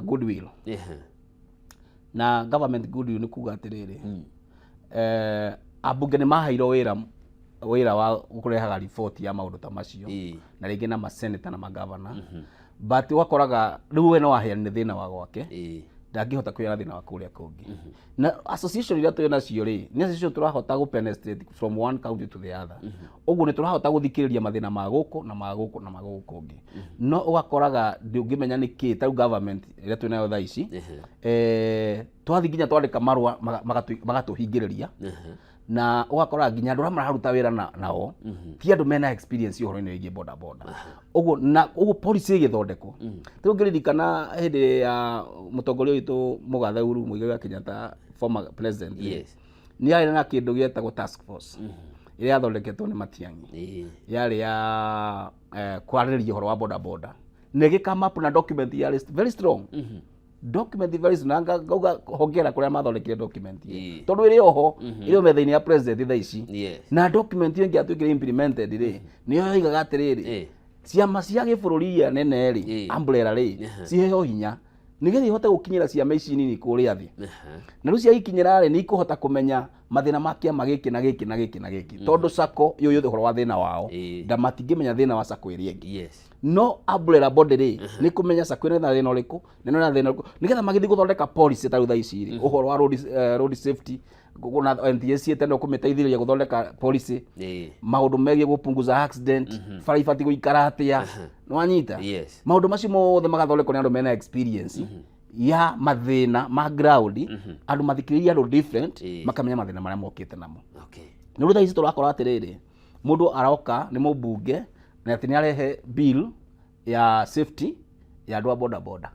goodwill. Na government goodwill nĩ kuga atĩrĩrĩ, ambunge nĩ maheirwo wĩra wa kũrehaga riboti ya maũndũ ta macio na rĩngĩ na maseneta na magavana, but ũgakoraga rĩu we no aheanire thĩna wa gwake, ndangĩhota kwĩra thĩna wa kũrĩa kũngĩ. Na association iria twĩ nacio rĩ, nĩ association tũrahota gũ penetrate from one county to the other. Ũguo nĩ tũrahota gũthikĩrĩria mathĩna ma gũkũ na ma gũkũ na ma gũkũ kũngĩ. No ũgakoraga ndũngĩmenya nĩ kĩ ta rĩu government ĩrĩa twĩ nayo thaa ici, twathiĩ nginya twandĩka marũa magatũhingĩrĩria. Na ũgakora nginya andũ arĩa mararuta wĩra nao ti andũ mena experience ũhoro-inĩ wĩgiĩ boda boda. Ũguo na ũguo policy ĩgĩthondekwo. Rĩu ngĩririkana hĩndĩ ya mũtongoria witũ Mũgathe Uhuru Muigai wa Kenyatta, former president, nĩ arĩ na kĩndũ gĩetagwo task force ĩrĩa yathondeketwo nĩ Matiang'i. Yarĩ ya kwarĩrĩria ũhoro wa boda boda. Na ĩgĩ come up na document yarĩ very strong. Document very strong. Na ngauga hongera kũrĩa mathondekire document ĩyo. Tondũ ĩrĩ oho, ĩrĩ o metha-inĩ ya president thaa ici. Na document ĩyo ĩngĩatuĩkire implemented rĩ, nĩyo yoigaga atĩrĩrĩ, Ciama cia gĩbũrũri iria nene rĩ, umbrella rĩ, ciheo hinya nĩgetha ihote gũkinyĩra ciama ici nini kũrĩa thĩ. Na rĩu ciagikinyĩra rĩ, nĩ ikũhota kũmenya mathĩna ma kĩama gĩkĩ na gĩkĩ na gĩkĩ na gĩkĩ, tondũ sacco yũĩ ũhoro wa thĩna wao, na matingĩmenya thĩna wa sacco ĩrĩa ĩngĩ. No umbrella body rĩ, nĩ kũmenya sacco ĩno ĩna thĩna ũrĩkũ na ĩno ĩna thĩna ũrĩkũ, nĩgetha magĩthiĩ gũthondeka policy ta rĩu thaa ici rĩ, ũhoro wa road safety, na NTSA teno kũmĩteithĩrĩria gũthondeka policy, maũndũ megiĩ gũpunguza accident, bara ibatiĩ gũikara atĩa, nĩwanyita? Yes. Maũndũ macio mothe magathondekwo nĩ andũ mena experience ya mathĩna ma ground, andũ mathikĩrĩria andũ different, makamenya mathĩna marĩa mokĩte namo. Nĩ rĩu thaa ici tũrakora atĩrĩrĩ, mũndũ aroka nĩ mũmbunge na atĩ nĩ arehe bill ya safety ya andũ a boda boda,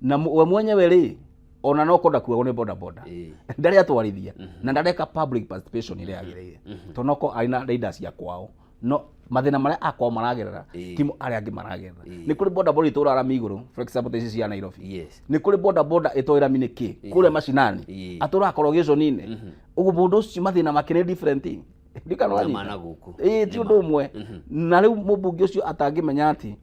na we mwenyewe rĩ, ona no kwenda kuagwo nĩ boda boda, ndarĩ atwarithia na ndareka public participation ĩrĩa yagĩrĩire, tondũ noko arĩ na riders cia kwao, no mathĩna marĩa akwao maragerera timo arĩa angĩ maragerera. Nĩ kũrĩ boda boda itũraga rami igũrũ, for example ta ici cia Nairobi. Nĩ kũrĩ boda boda ĩtoĩ rami nĩ kĩ kũrĩa macinani, atũraga korogĩconi-inĩ. Ũguo mũndũ ũcio mathĩna make nĩ different. Ndikana Na wanyita. mana gũkũ. Ĩĩ, ti ũndũ ũmwe. Na rĩu mũmbunge ũcio atangĩmenya atĩ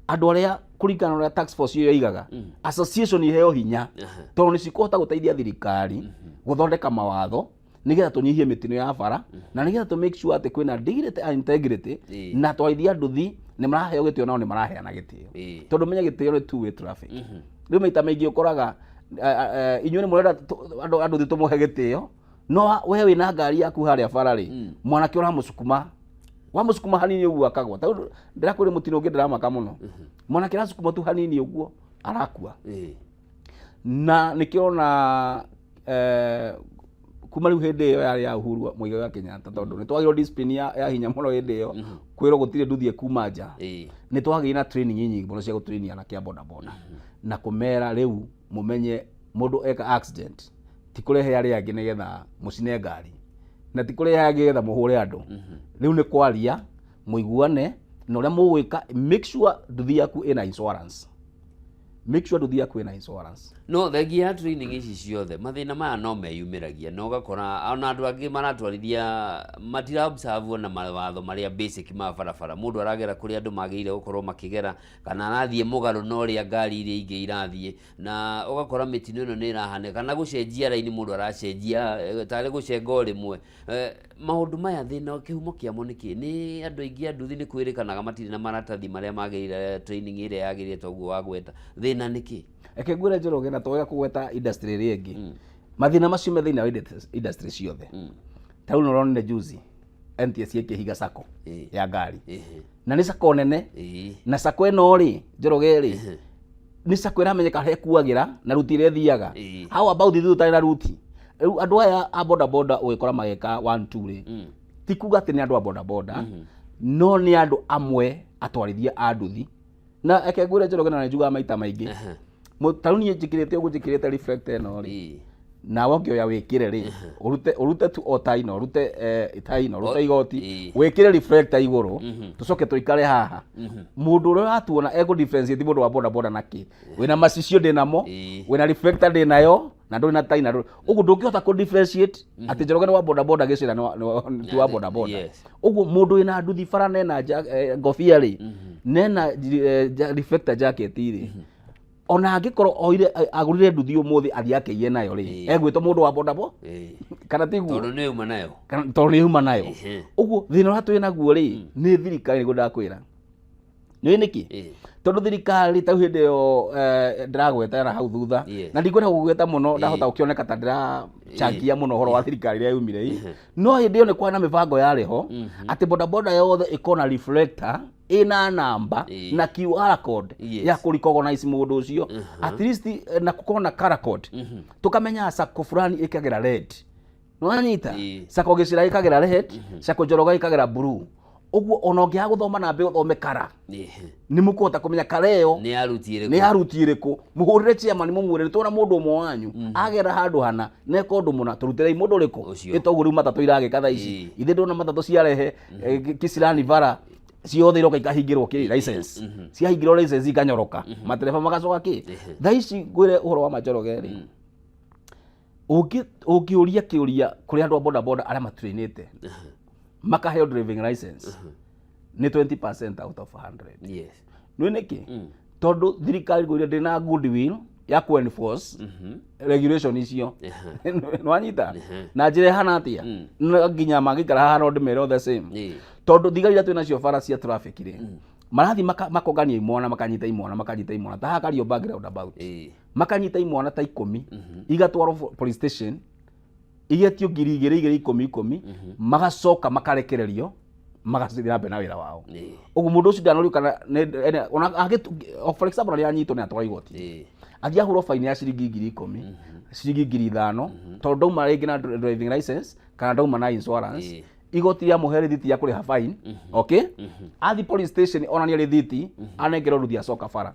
andũ arĩa kũringana na ũrĩa task force ĩyo yoigaga, association iheo hinya, tondũ nĩ cikũhota gũteithia thirikari gũthondeka mawatho nĩgetha tũnyihie mĩtino ya bara, na nĩgetha tũ make sure atĩ kwĩna dignity and integrity, na twarithia nduthi nĩ maraheo gĩtĩo, nao nĩ maraheana gĩtĩo, tondũ menya gĩtĩo nĩ two way traffic. Rĩu maita maingĩ ũkoraga inyuĩ nĩ mũrenda andũ a nduthi tũmũhe gĩtĩo, no we wĩna ngari yaku harĩa bara rĩ, mwanake ũramũcukuma, wamũcukuma hanini ũguo akagwa. Tondũ ndĩrakwĩra mũtino ũngĩ ndĩramaka mũno, mwanake aracukuma tu hanini ũguo arakua. Na nĩkĩo ona kuma rĩu hĩndĩ ĩyo yarĩ ya Uhuru Muigai wa Kenyatta, tondũ nĩ twagĩrwo discipline ya hinya mũno hĩndĩ ĩyo, kwĩrwo gũtirĩ nduthi ĩkuma nja. Nĩ twagĩire na training nyingĩ mũno cia gũtrain anake a boda boda na kũmera rĩu mũmenye mũndũ eka accident ti kũrehe arĩa angĩ nĩgetha mũcine ngari, na ti kũrehe angĩ nĩgetha mũhũre andũ. Rĩu nĩ kwaria mũiguane na ũrĩa mũgwĩka, make sure nduthi yaku ĩna insurance, make sure nduthi yaku ĩna insurance. No thengia ya training ici ciothe, mathĩna maya no meyumĩragia, na ũgakora ona andũ angĩ maratwarithia matira observe ona mawatho marĩa basic ma barabara. Mũndũ aragera kũrĩa andũ magĩrĩire gũkorwo makĩgera, kana arathiĩ mũgarũ na ũrĩa ngari iria ingĩ irathiĩ, na ũgakora mĩtino ĩno nĩ ĩrahanĩka, kana gũcenjia raini, mũndũ aracenjia tarĩ gũcenga o rĩmwe. Maũndũ maya thĩna kĩhumo kĩamo nĩ kĩ? Nĩ andũ aingĩ a nduthi nĩ kwĩrĩkanaga matirĩ na maratathi marĩa magĩrĩire, training ĩrĩa yagĩrĩire toguo wagweta. Thĩna nĩ kĩ? Reke ngwĩre Njoroge, na twega kũgweta industry ĩrĩa ĩngĩ, mathĩna macio me thĩinĩ wa industry ciothe. Ta rĩu nĩũronire juzi NTSA ĩkĩhinga sacco ya ngari, na nĩ sacco nene. Na sacco ĩno rĩ, Njoroge rĩ, nĩ sacco ĩramenyeka harĩa ĩkuagĩra na ruti ĩrĩa ĩthiaga. How about ithuĩ tũtarĩ na ruti? Rĩu andũ aya a boda boda ũgĩkora magĩka 1 2 rĩ, ti kuga atĩ nĩ andũ a boda boda, no nĩ andũ amwe atwarithia a nduthi. Na reke ngwĩre Njoroge, na nĩ njugaga maita maingĩ, ta rĩu niĩ njĩkĩrĩte ũguo, njĩkĩrĩte reflector ĩno rĩ, nawe ũngĩoya wĩkĩre rĩ, ũrute tu o tai, na ũrute tai, na ũrute igoti, wĩkĩre reflector igũrũ, tũcoke tũikare haha, mũndũ ũrĩa ũratuona ekũ differentiate mũndũ wa boda boda na kĩ? Wĩna macicio ndĩ namo, wĩna reflector ndĩ nayo, na ndũrĩ na tai, na ndũrĩ ũguo ndũngĩhota kũ differentiate atĩ Njoroge nĩ wa boda boda, gĩcĩra ti wa boda boda. Ũguo mũndũ wĩna nduthi bara nena ngobia rĩ, nena reflector jacket rĩ, ona angĩkorwo oire agũrire nduthi ũmũthĩ athiĩ akĩiye nayo rĩ, egwĩtwo mũndũ wa boda boda, kana tiguo? Tondũ nĩ uma nayo. Kana tondũ nĩ uma nayo. Ũguo thĩna ũrĩa twĩ naguo rĩ, nĩ thirikari, nĩguo ndakwĩra. Nĩ nĩkĩ? Tondũ thirikari ta hĩndĩ ĩyo ndĩragweta na hau thutha, na ndikwenda gũgweta mũno, ndahota gũkĩoneka ta ndĩrachangia mũno ũhoro wa thirikari ĩrĩa yumire ĩ. No hĩndĩ ĩyo nĩ kwarĩ na mĩbango yarĩ ho atĩ bodaboda yothe ĩkorwo na reflector ĩna namba na QR code ya kũ recognize mũndũ ũcio, at least na gũkorwo na color code, tũkamenya sacco fulani ĩkagĩra red, nĩwanyita? Sacco gĩcira ĩkagĩra red, sacco Njoroge ĩkagĩra blue. Ũguo ona ũngĩaga gũthoma namba ũthome kara, nĩ mũkũhota kũmenya kara ĩyo Nĩ ya ruti ĩrĩkũ. Nĩ ya ruti ĩrĩkũ. Mũhũrĩre chairman mũmwĩre nĩ tuona mũndũ ũmwe wanyu agera handũ hana neka ũndũ mũna, tũrutĩrei mũndũ ũrĩkũ. Ĩtoguo rĩu matatũ iragĩka thaa ici. Ithe ndona matatũ ciarehe kicirani bara ciothe iroka ikahingĩrwo kĩ license, ciahingĩrwo license ikanyoroka, matereba magacoka kĩ. Thaa ici ngwĩre ũhoro wa Manjoroge rĩ, ũngĩũria kĩũria kũrĩ andũ a boda boda arĩa matrainĩte makaheo driving license. Nĩ 20% out of 100. Nĩ nĩkĩ? Tondũ thirikari ngũire ndĩ na goodwill ya ku enforce regulation icio. Nĩwanyita na njĩra ĩhana atĩa? No nginya mangĩikara haha no ndĩmere all the same. Tondũ thigari iria twĩ nacio bara cia traffic rĩ, marathiĩ makongania imwana, makanyita imwana, makanyita imwana ta haha Kariobangi roundabout, makanyita imwana ta 10, igatwarwo police station, igetio 2000 igĩrĩ, 10 10, magacoka makarekererio, magathiĩ na mbere na wĩra wao. Ũguo mũndũ ũcio ndanorio kana ona for example, arĩa anyitwo nĩ atwarwo igoti, athiĩ ahũrwo baini ya ciringi 10,000, ciringi 5,000, tondũ ndauma rĩngĩ na driving license kana ndauma na insurance. Igoti rĩamũhe rĩthiti ya kũrĩha fine, okay, athiĩ police station onania rĩthiti, anengerwo nduthi, acoka bara.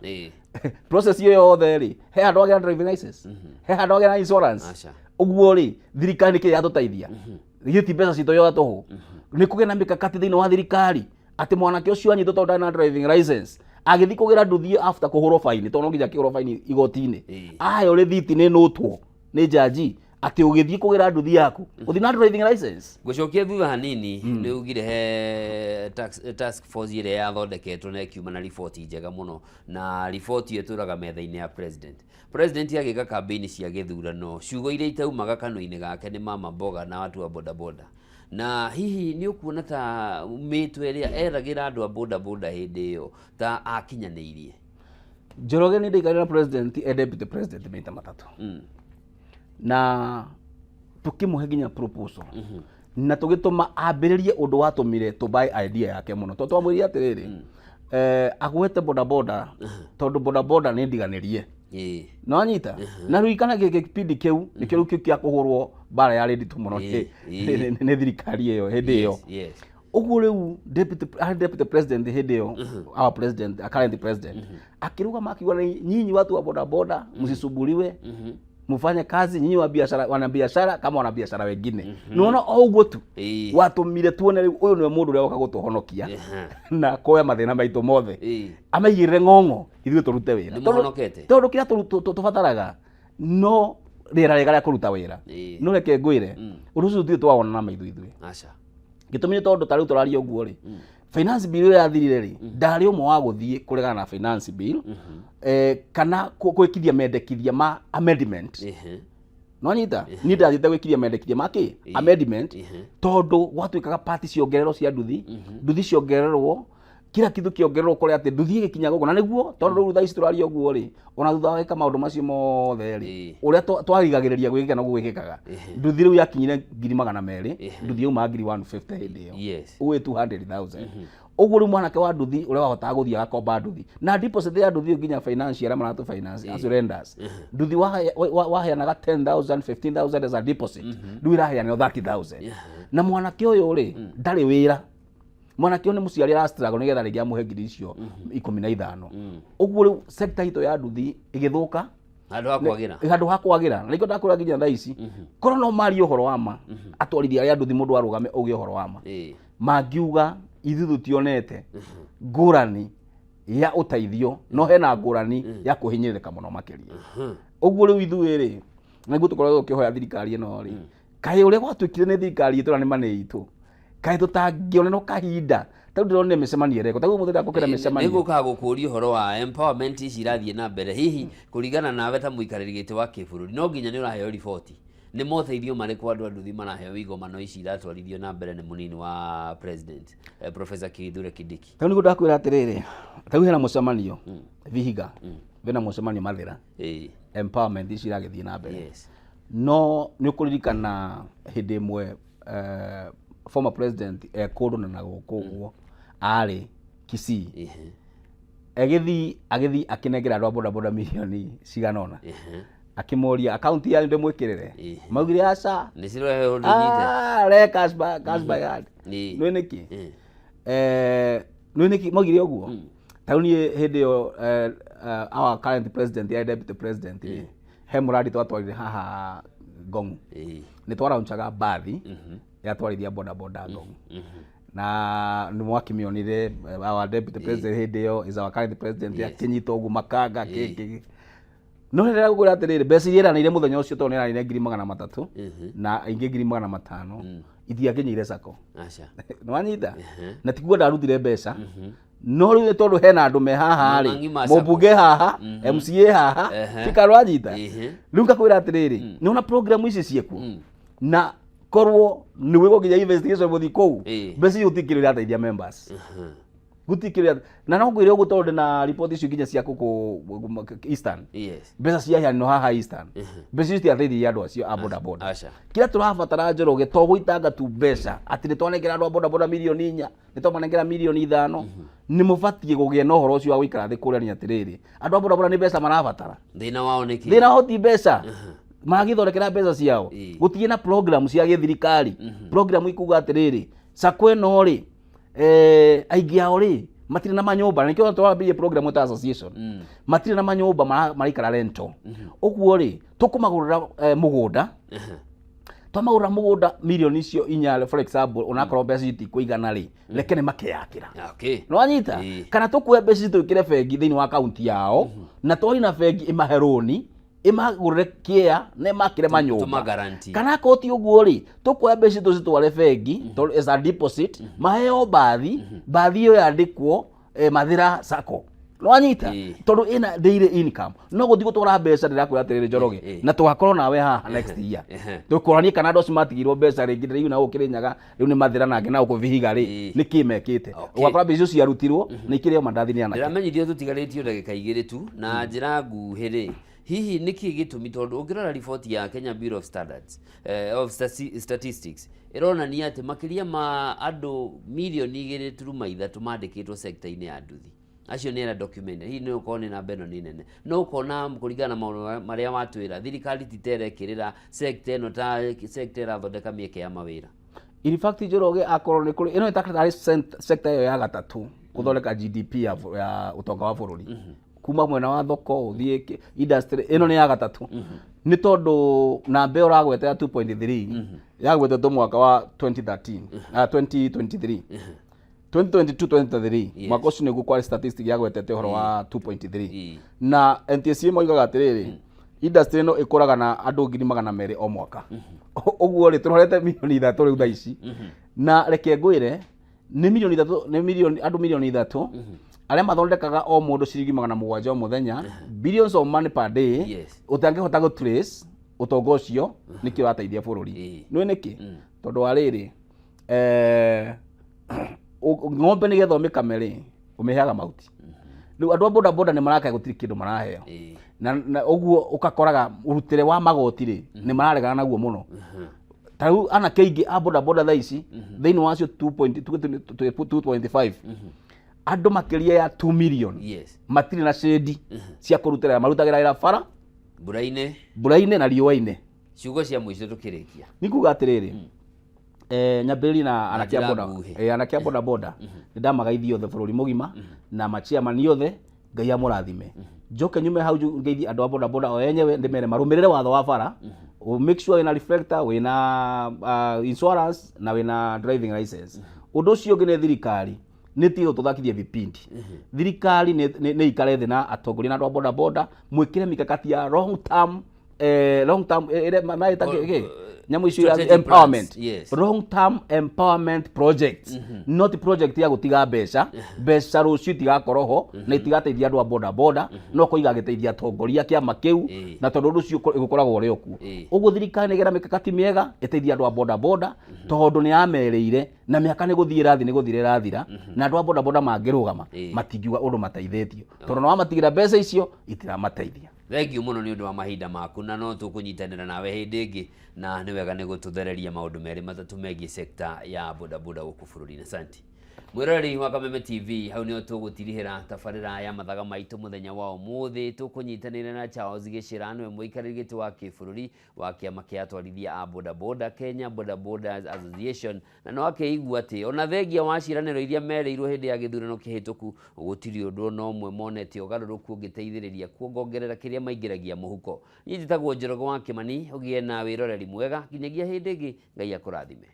Process ĩyo yothe rĩ, he handũ agĩa na driving license, he handũ agĩa na insurance? Aca. Ũguo rĩ, thirikari nĩkĩ yatũteithia? Githĩ ti mbeca citũ yothe tũhũ? Nĩ kũgĩa na mĩkakati thĩinĩ wa thirikari atĩ mwanake ũcio anyitwo tondũ ndarĩ na driving license, agĩthiĩ kũgĩra nduthi after kũhũrwo faini, tondũ no nginya akĩhũrwo faini igoti-inĩ, aheo rĩthiti nĩ nũtwo nĩ jaji atĩ ũgĩthiĩ kũgĩra nduthi yaku ũthiĩ na driving license. Ngũcokia thutha hanini. Nĩ ugire he task force ĩrĩa yathondeketwo na ĩkiuma na riboti njega mũno, na riboti ĩyo ĩtũraga metha-inĩ ya president. President agĩka kambĩini cia gĩthurano, ciugo iria itaumaga kanua-inĩ gake nĩ mama mboga na watu wa bodaboda. Na hihi nĩ ũkuona ta mĩtwe ĩrĩa eragĩra andũ a bodaboda hĩndĩ ĩyo ta akinyanĩirie? Njoroge, nĩ ndaikarire na president e deputy president maita matatũ, na tukĩmũhe nginya proposal, na tũgĩtũma ambĩrĩrie ũndũ watũmire tũbuy idea yake mũno, tondũ twamwĩrire atĩrĩrĩ, agwete bodaboda, tondũ bodaboda nĩ ndiganĩrie. Nĩwanyita? Na ririkana gĩkĩ kĩpindi kĩu nĩkĩo rĩu kĩu kĩa kũhũrwo mbara ya rĩnditũ mũno nĩ thirikari ĩyo hĩndĩ ĩyo. Ũguo rĩu deputy, arĩ deputy president hĩndĩ ĩyo, our president, our current president, akĩrũgama akiuga, "Nyinyi watu wa bodaboda msisumbuliwe, mfanye kazi nyinyi wa biashara, wana biashara kama wana biashara wengine." Nĩwona o ũguo tu watũmire tuone rĩu ũyũ nĩwe mũndũ ũrĩa woka gũtũhonokia na kuoya mathĩna maitũ mothe, amaigĩrĩre ng'ong'o, ithuĩ tũrute wĩra. Nĩ mũhonokete? Tondũ kĩrĩa tũbataraga no rĩera rĩega rĩa kũruta wĩra. No reke ngwĩre, ũndũ ũcio tũtirĩ twawona na maitho ithuĩ. Aca. Gĩtũmi nĩ tondũ ta rĩu tũraria ũguo rĩ, finance bill ĩrĩa yathirire rĩ, ndarĩ ũmwe wa gũthiĩ kũregana na finance bill kana gwĩkithia mendekithia ma amendment. Nonyita niĩ ndathiĩte gwĩkithia mendekithia ma kĩ amendment, tondũ gwatuĩkaga pati ciongererwo cia nduthi, nduthi ciongererwo, kila kitu kĩongererwo, kũrĩa atĩ nduthi ĩgĩkinya gũkũ na nĩguo tondũ rĩu thaa ici tũraria ũguo rĩ, ona thutha wa gwĩka maũndũ macio mothe rĩ, ũrĩa twarigagĩrĩria gwĩkĩka noguo gwĩkĩkaga. Nduthi rĩu yakinyire 200,000, nduthi yauma 150,000 hĩndĩ ĩyo. Ũguo ĩ 200,000. Ũguo rĩu mwanake wa nduthi ũrĩa wahotaga gũthiĩ agakomba nduthi na deposit ya nduthi ĩyo, nginya finance arĩa maratũ finance, acio lenders, nduthi waheanaga 10,000, 15,000 as a deposit, rĩu ĩraheanwo 30,000, na mwanake ũyũ rĩ ndarĩ wĩra. Mwanake ũyũ nĩ mũciari ara struggle nĩgetha rĩngĩ amũhe 15,000. Ũguo rĩu sector itũ ya nduthi ĩgĩthũka. Handũ ha kwagĩra. Handũ ha kwagĩra. Na nĩkĩo ndakwĩra nginya thaa ici, korwo no marie ũhoro wa ma, atwarithia arĩa nduthi, mũndũ arũgame auge ũhoro wa ma, mangiuga ithuĩ tũtionete ngũrani ya ũteithio, no hena ngũrani ya kũhinyĩrĩrĩka mũno makĩria. Ũguo rĩu ithuĩ rĩ, nĩguo tũkoragwo tũkĩhoya thirikari ĩno rĩ, kaĩ ũrĩa gwatuĩkire nĩ thirikari itũ na nĩ money itũ, kaĩ tũtangĩonerwo kahinda? Ta rĩu ndĩronire mĩcemanio ĩrekwo, ta rĩu ũmũthĩ ndakũkĩra mĩcemanio. Nĩngũkaga gũkũria ũhoro wa empowerment ici irathiĩ na mbere. Hihi kũringana nawe ta mũikarĩri gĩtĩ wa kĩbũrũri, no nginya nĩ ũraheo riboti, nĩ moteithio marĩkũ andũ a nduthi maraheo igomano ici iratwarithio na mbere nĩ mũnini wa president, Professor Kithure Kindiki? Ta rĩu nĩguo ndakwĩra atĩrĩrĩ, ta rĩu hena mũcemanio Vihiga, bena mũcemanio Mathĩra, empowerment ici iragĩthiĩ na mbere. No nĩ ũkũririkana hĩndĩ ĩmwe former president e kũndũ na gũkũ ũguo arĩ Kisii, agĩthiĩ akĩnengera andũ a bodaboda mirioni cigana ũna, akĩmoria akaunti yanyu ndĩmwĩkĩrĩre. Maugire aca. Nĩ cirohe ũndũ nyite. Ah, re cash by, cash by hand. Nĩ nĩkĩ? Nĩ nĩkĩ maugire ũguo? Ta rĩu niĩ hĩndĩ ĩyo our current president yarĩ deputy president rĩ, he mũradi twatwarire haha Ngong'u. Nĩ twaraunchaga mbathi yatwarithia boda boda Ngong'u, na nĩ mwakĩmĩonire, our deputy president hĩndĩ ĩyo is our current president, akĩnyita ũguo makanga kĩ no rĩrĩa gũkwĩra atĩrĩrĩ, mbeca iria eranĩire mũthenya ũcio, tondũ nĩ eranĩire 300,000 na ingĩ 500,000. Itiakinyĩire sacco. Aca. Nĩwanyita? Na tikuo ndarutire mbeca, no rĩu nĩ tondũ hena andũ me haha rĩ, Mang'ang'i ma sacco. Mũmbunge haha, MCA haha. Tikarwanyita. Rĩu ngakwĩra atĩrĩrĩ, nĩwona program ici ciĩkuo na korwo nĩ gwĩkwo nginya investigation mũthiĩ kũu, mbeca icio gũtirĩ kĩndũ irateithia members, gũtirĩ kĩndũ. Na no ngwĩre ũguo tondũ ndĩna report icio nginya cia gũkũ Eastern. Mbeca cia heanwo haha Eastern, mbeca icio citiateithirie andũ acio a boda boda. Aca. Kĩrĩa tũrabatara, Njoroge, to gũitanga tu mbeca atĩ nĩ twanengera andũ a boda boda 4 million, nĩ twamanengera 5 million. Nĩ mũbatiĩ kũgĩa na ũhoro ũcio wa gũikara thĩ kũrania atĩrĩrĩ, andũ a boda boda nĩ mbeca marabatara. Thĩna wao nĩ kĩ? Thĩna wao ti mbeca, maragĩthondekera mbeca ciao. Gũtirĩ na program cia gĩthirikari, program ikuga atĩrĩrĩ, sacco ĩno rĩ, aingĩ ao rĩ matirĩ na manyũmba, na nĩkĩo twambĩrĩirie program ta association. Matirĩ na manyũmba, maraikara rental. Ũguo rĩ, tũkũmagũrĩra mũgũnda. Twamagũrĩra mũgũnda 4 million, for example, onakorwo mbeca itikũigana rĩ, reke nĩ makeyakĩra. Nĩwanyita? Kana tũkuoya mbeca ici twĩkĩre bengi thĩinĩ wa kaunti yao, na twaina bengi ĩmahe rũni, ĩmagũrĩre kĩea na ĩmakĩre manyũmba. Tũma guarantee. Kana akorwo ti ũguo rĩ, tũkuoya mbeca ici tũcitware bengi tondũ as a deposit, maheo mbathi, mbathi ĩyo yandĩkwo Mathĩra Sacco. Nĩwanyita? Tondũ ĩna daily income, no gũthiĩ gũtwara mbeca, ndĩrakwĩra atĩrĩrĩ, Njoroge, na tũgakorwo nawe haha next year tũkũranie kana andũ acio matigirwo mbeca rĩngĩ rĩu na gũkũ Kĩrĩnyaga, rĩu nĩ Mathĩra nangĩ na gũkũ Vihiga rĩ, nĩ kĩ mekĩte. Ũgakora mbeca icio ciarutirwo na ikĩrĩo mandathi nĩ anake. Ndĩramenyithio tũtigarĩtio ndagĩka 2 tu. Na njĩra nguhĩ rĩ, hihi nĩkĩ gĩtũmi? Tondũ ũngĩrora riboti ya Kenya Bureau of Standards of Statistics ĩronania atĩ makĩria ma andũ 2.3 million mandĩkĩtwo sector-inĩ ya nduthi. Acio nĩ arĩa document, hihi nĩ ũkorwo nĩ namba ĩno nĩ nene, no ũkona kũringana na maũndũ marĩa watwĩra, thirikari ti ta ĩrekĩrĩra sector ĩno ta sector ĩrathondeka mĩeke ya mawĩra. In fact, Njoroge, akorwo nĩ kũrĩ ĩno ĩtarĩ sector ĩyo ya gatatũ gũthondeka GDP ya ũtonga wa bũrũri, kuma mwena wa thoko ũthiĩ industry, ĩno nĩ ya gatatũ, nĩ tondũ namba ĩyo ũragweta ya 2.3 yagwetetwo mwaka wa 2013, 2023, 2022, 2023. Mwaka ũcio nĩguo kwarĩ statistic yagwetete ũhoro wa 2.3. Na NTSA moigaga atĩrĩrĩ, industry ĩno ĩkũraga na andũ 200,000 o mwaka. Ũguo rĩ, tũrorete 3 million rĩu thaa ici, na reke ngwĩre nĩ 3 million, nĩ milioni, andũ 3 million arĩa mathondekaga o mũndũ ciringi 700 o mũthenya, billions of money per day. Ũtangĩhota gũ trace ũtonga ũcio nĩkĩ ũrateithia bũrũri. Nĩ nĩkĩ? Tondũ wa rĩrĩ, ng'ombe nĩgetha ũmĩkame rĩ, ũmĩheaga mahuti. Rĩu andũ a boda boda nĩ marakaga gũtirĩ kĩndũ maraheo. Na ũguo ũgakoraga ũrutĩre wa magoti rĩ, nĩ mararegana naguo mũno. Ta rĩu anake aingĩ a boda boda thaa ici, thĩinĩ wacio 2.5, andũ makĩria ya 2 million matirĩ na cĩndi cia kũrutĩra, marutagĩra wĩra bara, mbura-inĩ, mbura-inĩ na riũa-inĩ. Ciugo cia mũico tũkĩrĩkia. Nĩ kuga atĩrĩrĩ, nyambĩrĩrie na anake a njĩra boda. nguhĩ. Anake a boda boda nĩ ndamagaithia othe bũrũri mũgima na machairman othe, Ngai amũrathime. Njoke nyume hau ngeithie andũ a boda boda o enyewe, ndĩmere marũmĩrĩre watho wa bara. Make sure wĩna reflector, wĩna insurance na wĩna driving license. Ũndũ ũcio ũngĩ nĩ thirikari nĩ tige gũtũthakithia vipindi. Thirikari nĩ ikare thĩ na atongoria na andũ a boda boda, mwĩkĩre mikakati ya long term, long term, ĩrĩa maĩta kĩ nyamũ icio ya Strategic empowerment. Plans, yes. Long term empowerment projects, not project ya gũtiga mbeca. Mbeca rũciũ itigakorwo ho na itigateithia andũ a boda boda, no ko igagĩteithia atongoria kĩama kĩu. Na tondũ ũndũ ũcio ũkoragwo ũrĩ o kuo. Ũguo thirikari nĩ ĩgĩra mĩkakati mĩega ĩteithie andũ a boda boda, tondũ nĩ yamerĩire na mĩaka nĩ gũthiĩ ĩrathiĩ, nĩ gũthira ĩrathira, na andũ a boda boda mangĩrũgama matingiuga ũndũ mateithĩtio, tondũ nĩ wamatigĩra mbeca icio itiramateithia. Thank you mũno nĩ ũndũ wa mahinda maku, na no tũkũnyitanĩra nawe hĩndĩ ĩngĩ, na nĩ wega nĩ gũtũthereria maũndũ merĩ matatũ megiĩ sector ya bodaboda gũkũ bũrũri-inĩ. Asante. Mwĩroreri wa Kameme TV, hau nĩho tũgũtirihĩra tabarĩra ya mathaga maitũ mũthenya wa ũmũthĩ. Tũkũnyitanĩire na Charles Gĩcĩra, nĩwe mũikarĩri gĩtĩ wa kĩbũrũri wa kĩama kĩa atwarithia a bodaboda Kenya, Boda Bodas Association, na no akĩigua atĩ ona thengia wa ciĩranĩro iria merĩirwo hĩndĩ ya gĩthurano kĩhĩtũku, gũtirĩ ũndũ ona ũmwe monete ũgarũrũku ũngĩteithĩrĩria kuongongerera kĩrĩa maingĩragia mũhuko. Niĩ njĩtagwo Njoroge wa Kĩmani. Ũgĩe na wĩroreri mwega nginyagia hĩndĩ ĩngĩ. Ngai akũrathime.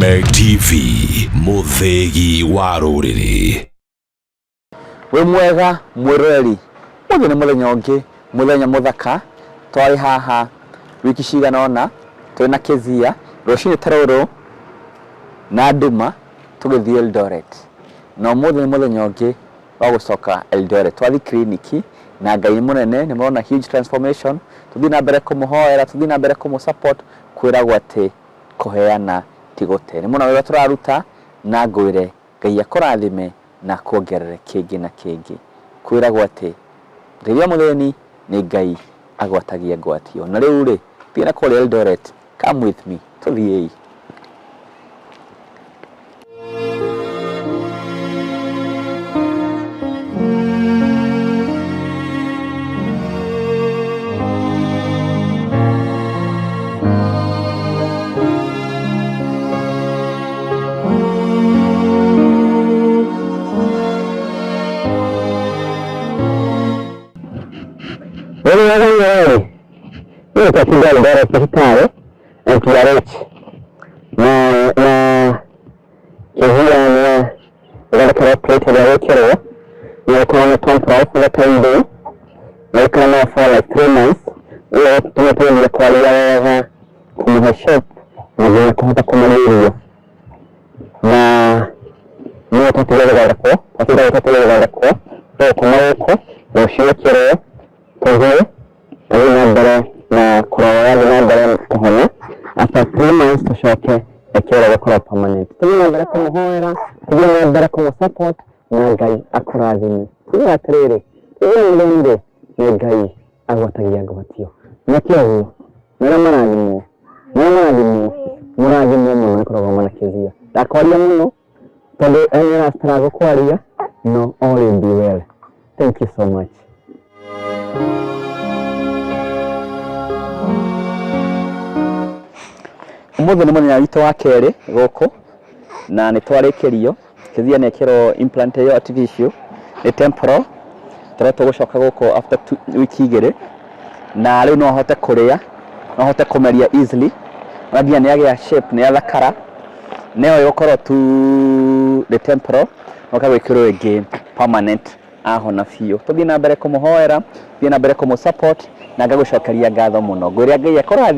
Weme TV, mũthĩgi wa rũrĩrĩ. Wĩ mwega mwĩroreri, ũmũthĩ nĩ mũthenya ũngĩ, mũthenya mũthaka, twarĩ haha wiki cigana ũna twĩ na Kezia, rũcinĩ ta rũrũ na nduma tũgĩthiĩ Eldoret, na ũmũthĩ nĩ mũthenya ũngĩ wa gũcoka Eldoret, twathiĩ kiriniki na Ngai nĩ mũnene, nĩ mũrona huge transformation, tũthiĩ na mbere kũmũhoera, tũthiĩ na mbere kũmũ support, kwĩragwo atĩ kũheana ti gũte, nĩ mũno wĩra tũraruta na ngwĩre Ngai akũrathime na akuongerere kĩngĩ na kĩngĩ, kwĩragwo atĩ rĩrĩa mũthĩni nĩ Ngai agwatagia ngwatio, na rĩu rĩ thiĩ na kũrĩa Eldoret, come with me, tũthiĩi. Nĩtwatinda Eldoret thibitarĩ MTRH na Kezia nĩ ĩthondekerwo plate ĩrĩa gwĩkĩrwo nĩ gũkorwo nĩ temporal for the time being na gũkorwo nayo for like 3 months, ĩyo tũmũteithie kwaria wega, kũmũhe shape na nginya kũhota kũmenya irio, na nĩyo twatiga gũthondekwo, twatinda twatiga gũthondekwo, tũgũkoma gũkũ rũciũ ĩkĩrwo, tũthiĩ tũthiĩ na mbere na kũrora yathiĩ na mbere kũhona. After 3 months tũcoke ĩkĩrwo gũkorwo permanent. Tũthiĩ na mbere kũmũhoera, tũthiĩ na mbere kũmũ support na Ngai akũrathime. Tuge atĩrĩrĩ, rĩrĩa mũthĩni-rĩ, nĩ Ngai agwatagia ngwatio, na kĩoguo marĩa marathimwo, marĩa marathimwo, mũrathimwo mũno nĩ kũrũgama na Kezia. Ndakwaria mũno tondũ ene struggle kwaria, no all will be well. Thank you so much. Ũmũthĩ nĩ mũthenya witũ wa kerĩ gũkũ na nĩ twarĩkĩrio. Kezia nĩ ekĩrwo implant ĩyo artificial, nĩ temporal, tũretwo gũcoka gũkũ after wiki 2 na rĩu no ahote kũrĩa, no ahote kũmeria easily, na nginya nĩ agĩa shape, nĩ athakara. Nĩyo ĩgũkorwo tu nĩ temporal, oka gwĩkĩrwo ĩngĩ permanent ahona biũ. Tũthiĩ na mbere kũmũhoera, tũthiĩ na mbere kũmũ support na ngagũcokeria ngatho mũno, ngwĩre Ngai akũrathime.